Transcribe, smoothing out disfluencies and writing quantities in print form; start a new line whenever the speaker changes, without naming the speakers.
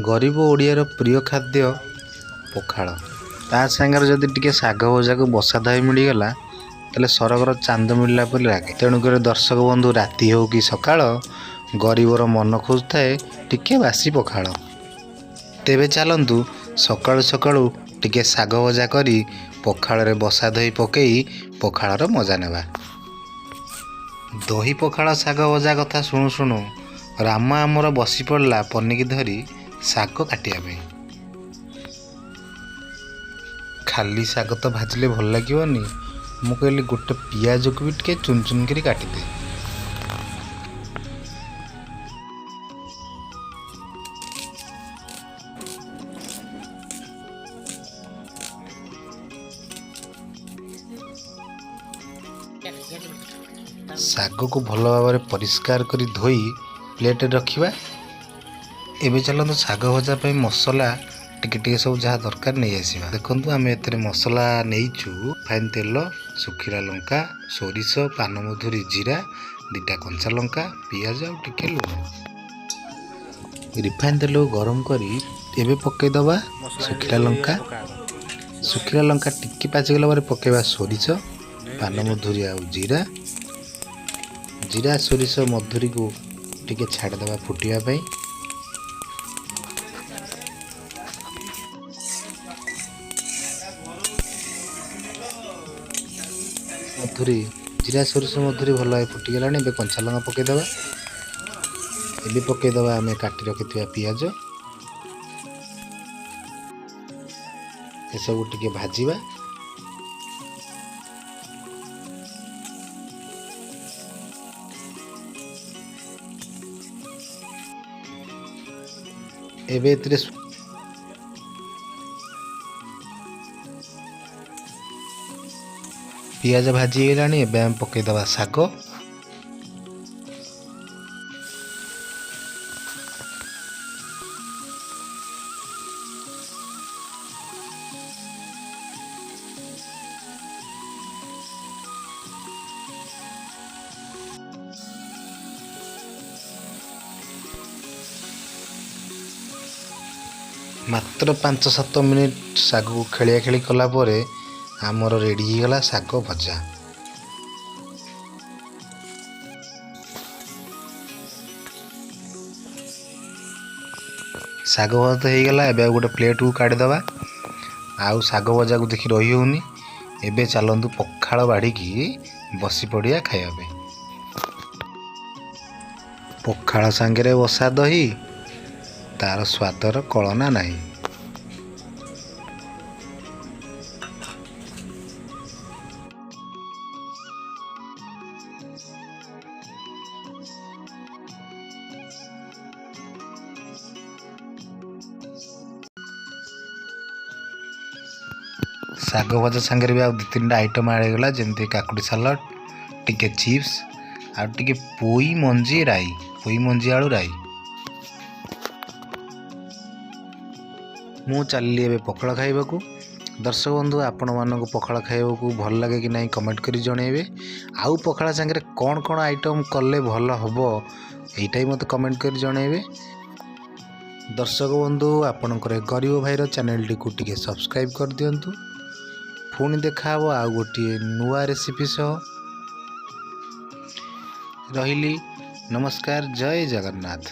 ଗରିବ ଓଡ଼ିଆର ପ୍ରିୟ ଖାଦ୍ୟ ପଖାଳ। ତା ସାଙ୍ଗରେ ଯଦି ଟିକେ ଶାଗ ଭଜାକୁ ବସା ଦହି ମିଳିଗଲା, ତାହେଲେ ସରଗର ଚାନ୍ଦ ମିଳିଲା ପରି ଲାଗେ। ତେଣୁକରି ଦର୍ଶକ ବନ୍ଧୁ, ରାତି ହେଉ କି ସକାଳ, ଗରିବର ମନ ଖୋଜୁଥାଏ ଟିକେ ବାସି ପଖାଳ। ତେବେ ଚାଲନ୍ତୁ, ସକାଳୁ ସକାଳୁ ଟିକେ ଶାଗ ଭଜା କରି ପଖାଳରେ ବସା ଦହି ପକାଇ ପଖାଳର ମଜା ନେବା। ଦହି ପଖାଳ ଶାଗ ଭଜା କଥା ଶୁଣୁ ଶୁଣୁ ରାମ ଆମର ବସି ପଡ଼ିଲା ପନିକି ଧରି ଶାଗ କାଟିବା ପାଇଁ। ଖାଲି ଶାଗ ତ ଭାଜିଲେ ଭଲ ଲାଗିବନି। ମୁଁ କହିଲି, ଗୋଟେ ପିଆଜକୁ ବି ଟିକେ ଚୁନ ଚୁନ କରି କାଟିଦେ। ଶାଗକୁ ଭଲ ଭାବରେ ପରିଷ୍କାର କରି ଧୋଇ ପ୍ଲେଟ୍ରେ ରଖିବା। ଏବେ ଚାଲନ୍ତୁ, ଶାଗ ଭଜା ପାଇଁ ମସଲା ଟିକେ ଟିକେ ସବୁ ଯାହା ଦରକାର ନେଇ ଆସିବା। ଦେଖନ୍ତୁ, ଆମେ ଏଥିରେ ମସଲା ନେଇଛୁ ରିଫାଇନ୍ ତେଲ, ଶୁଖିଲା ଲଙ୍କା, ସୋରିଷ, ପାନମଧୁରୀ, ଜିରା, 2ଟା କଞ୍ଚା ଲଙ୍କା, ପିଆଜ ଆଉ ଟିକେ ଲୁଣ। ରିଫାଇନ୍ ତେଲକୁ ଗରମ କରି ଏବେ ପକାଇଦେବା ଶୁଖିଲା ଲଙ୍କା। ଶୁଖିଲା ଲଙ୍କା ଟିକେ ପାଚିଗଲା ପରେ ପକାଇବା ସୋରିଷ, ପାନମଧୁରୀ ଆଉ ଜିରା। ଜିରା, ସୋରିଷ, ମଧୁରୀକୁ ଟିକେ ଛାଡ଼ିଦେବା ଫୁଟିବା ପାଇଁ। ମଧୁରୀ, ଜିରା, ସୋରିଷ, ମଧୁରୀ ଭଲ ଭାବେ ଫୁଟିଗଲାଣି। ଏବେ କଞ୍ଚା ଲଙ୍କା ପକାଇଦେବା। ଏବେ ପକାଇଦେବା ଆମେ କାଟି ରଖିଥିବା ପିଆଜ। ଏସବୁ ଟିକେ ଭାଜିବା। ଏବେ ଏଥିରେ ପିଆଜ ଭାଜି ହେଇଗଲାଣି। ଏବେ ଆମେ ପକାଇଦେବା ଶାଗ। ମାତ୍ର 5-7 ମିନିଟ୍ ଶାଗକୁ ଖେଳିଆ ଖେଳି କଲା ପରେ ଆମର ରେଡ଼ି ହେଇଗଲା ଶାଗ ଭଜା। ଶାଗ ଭଜା ତ ହେଇଗଲା। ଏବେ ଆଉ ଗୋଟେ ପ୍ଲେଟ୍କୁ କାଢ଼ିଦେବା। ଆଉ ଶାଗ ଭଜାକୁ ଦେଖି ରହି ହେଉନି। ଏବେ ଚାଲନ୍ତୁ, ପଖାଳ ବାଢ଼ିକି ବସି ପଡ଼ିବା ଖାଇବା ପାଇଁ। ପଖାଳ ସାଙ୍ଗରେ ବସା ଦହି, ତାର ସ୍ୱାଦର କଳନା ନାହିଁ। ଶାଗ ଭଜା ସାଙ୍ଗରେ ବି ଆଉ ଦୁଇ ତିନିଟା ଆଇଟମ୍ ଆଡ଼୍ ହେଇଗଲା, ଯେମିତି କାକୁଡ଼ି ସାଲଡ଼, ଟିକେ ଚିପ୍ସ ଆଉ ଟିକେ ପୋଇ ମଞ୍ଜି ରାଇ, ପୋଇ ମଞ୍ଜି ଆଳୁ ରାଇ। ମୁଁ ଚାଲିଲି ଏବେ ପଖାଳ ଖାଇବାକୁ। ଦର୍ଶକ ବନ୍ଧୁ, ଆପଣମାନଙ୍କୁ ପଖାଳ ଖାଇବାକୁ ଭଲ ଲାଗେ କି ନାହିଁ, କମେଣ୍ଟ କରି ଜଣାଇବେ। ଆଉ ପଖାଳ ସାଙ୍ଗରେ କ'ଣ କ'ଣ ଆଇଟମ୍ କଲେ ଭଲ ହେବ, ଏଇଟା ବି ମୋତେ କମେଣ୍ଟ କରି ଜଣାଇବେ। ଦର୍ଶକ ବନ୍ଧୁ, ଆପଣଙ୍କର ଏ ଗରିବ ଭାଇର ଚ୍ୟାନେଲଟିକୁ ଟିକେ ସବସ୍କ୍ରାଇବ୍ କରିଦିଅନ୍ତୁ। ପୁଣି ଦେଖାହେବ ଆଉ ଗୋଟିଏ ନୂଆ ରେସିପି ସହ। ରହିଲି, ନମସ୍କାର, ଜୟ ଜଗନ୍ନାଥ।